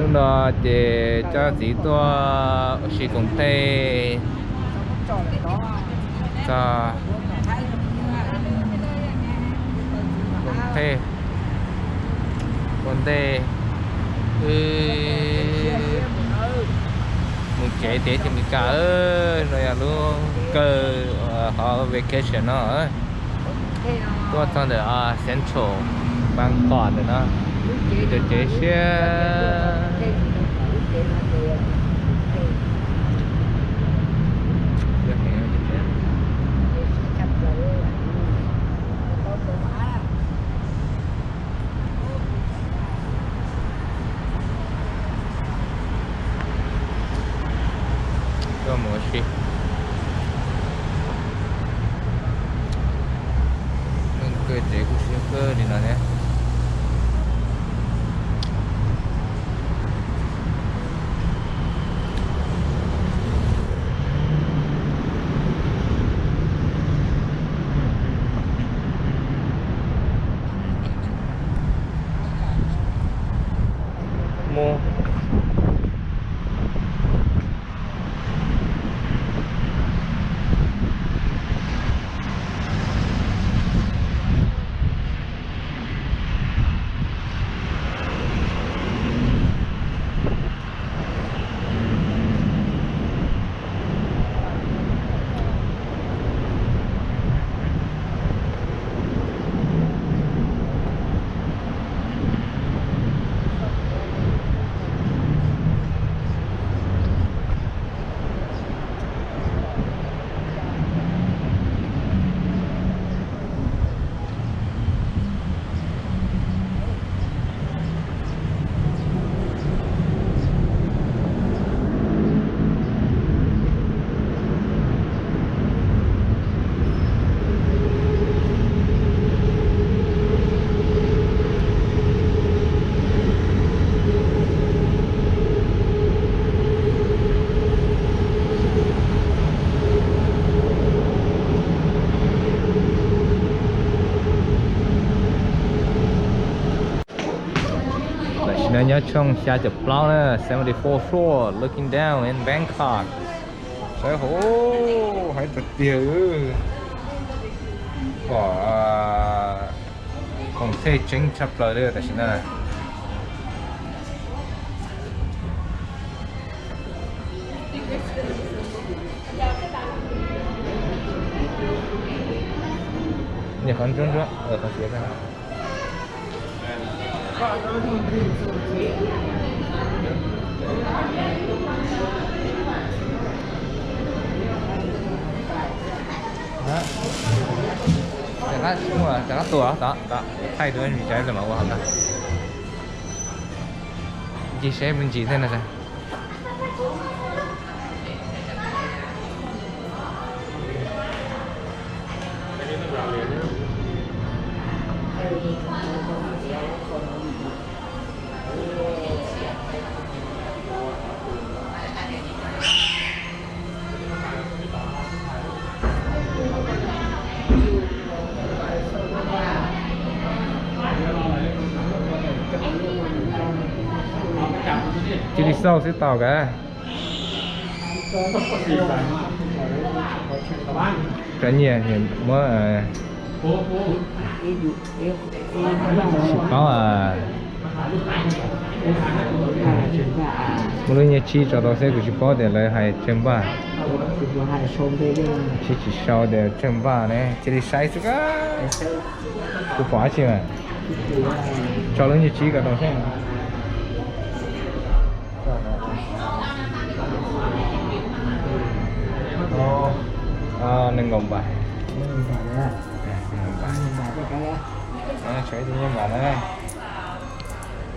Hnub no ces coj txiv tuaj ua si koom tes txog koom tes ua ntej wb mus tsev tiav teb chaws Amelikas. No yog lub kawg hov vacation no. Tuaj txog ntawm Central Bangkok ntawm no, cov tsev siab. Tuaj mus ua si. Kawg tsev kuj siab kawg li no thiab. Mus. Tam sim no nyob tshooj xya caum plaub na, seventy-fourth floor, looking down in Bangkok. Saib hauv, haib tiag tiag. Pom koom tes tseeb tshaj plaws li tam sim no. Niam qhov ntsuab ntsuab, qhov xiav. Rov qab tua, thaij dua me ntsis saib mam ua hauv no. Ncig seb me ntsis thiab no. Cia li xauj xwb tau kav. Cov nyiaj muab, tsis paub. Muab lub nyiaj tsib tso rau xwb, kuv tsis paub tias lawv hais tsawg npaj. Tsis, tsis sau tias tsawg npaj ne, cia li saib xwb. Kuv pom dab tsi mas. Tso lub nyiaj tsib ko rau seb. Nees nkaum npam. Nees nkaum npam. Tshuav ib tug nyiaj npam na.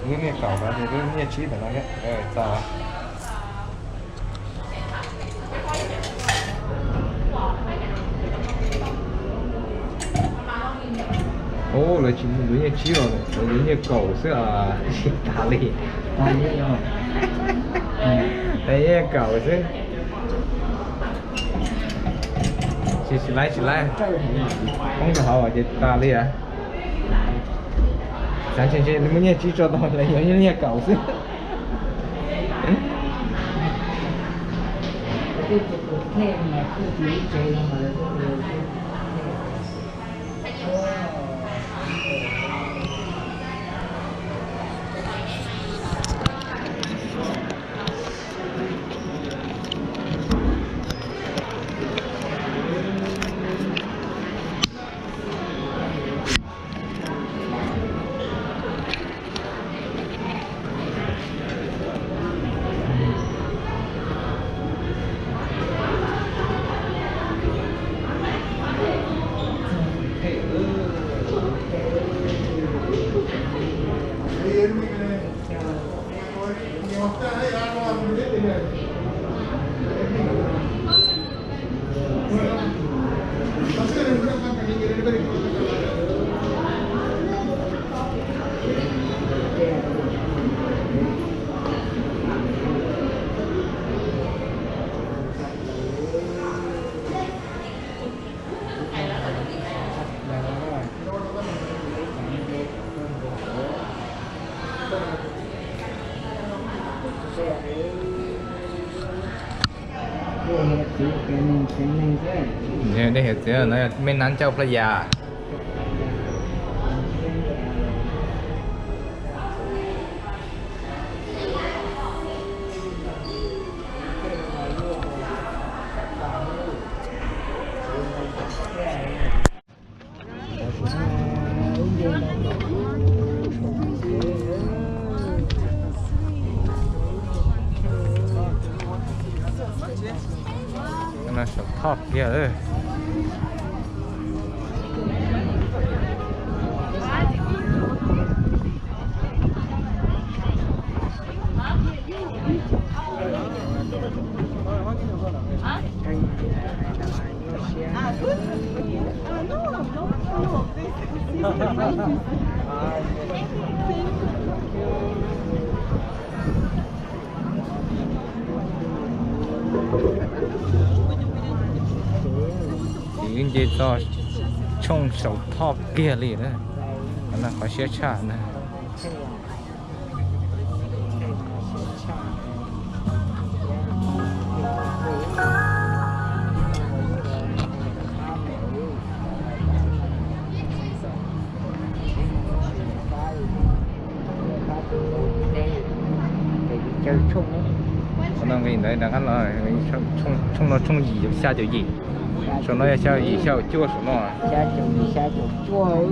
Lub nyiaj kaum ntawd ces lub nyiaj tsib ntawm no thiab. Txog. Ub, lawv tsis muaj lub nyiaj tsib los, lawv lub nyiaj kaum xwb os. Tsis tas li. Lawv nyiaj kaum xwb. Tsis, tsis laib, tsis laib. Poob rau hauv ces tas li as. Xav ntshe ntshe muaj nyiaj tsib tso tau, lawv yuav nyiaj kaum xwb. Nej hais tias no yog Mes Nab Cauj Playa. No saum thoj kiag. Ces wb nce txog tshooj saum thoj kiag li na. Qhov no qhov siab tshaj na. Qhov no nqis ntawd rov qab los, tshooj no tshooj yim xya caum yim, saum no yog xya caum yim xya caum cuaj saum no. Xya caum yim xya caum cuaj,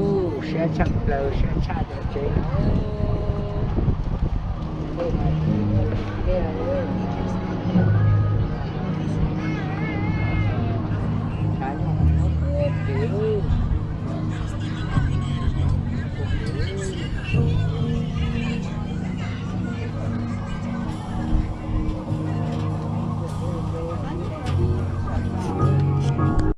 siab tshaj plaws, siab tshaj cov tsev no.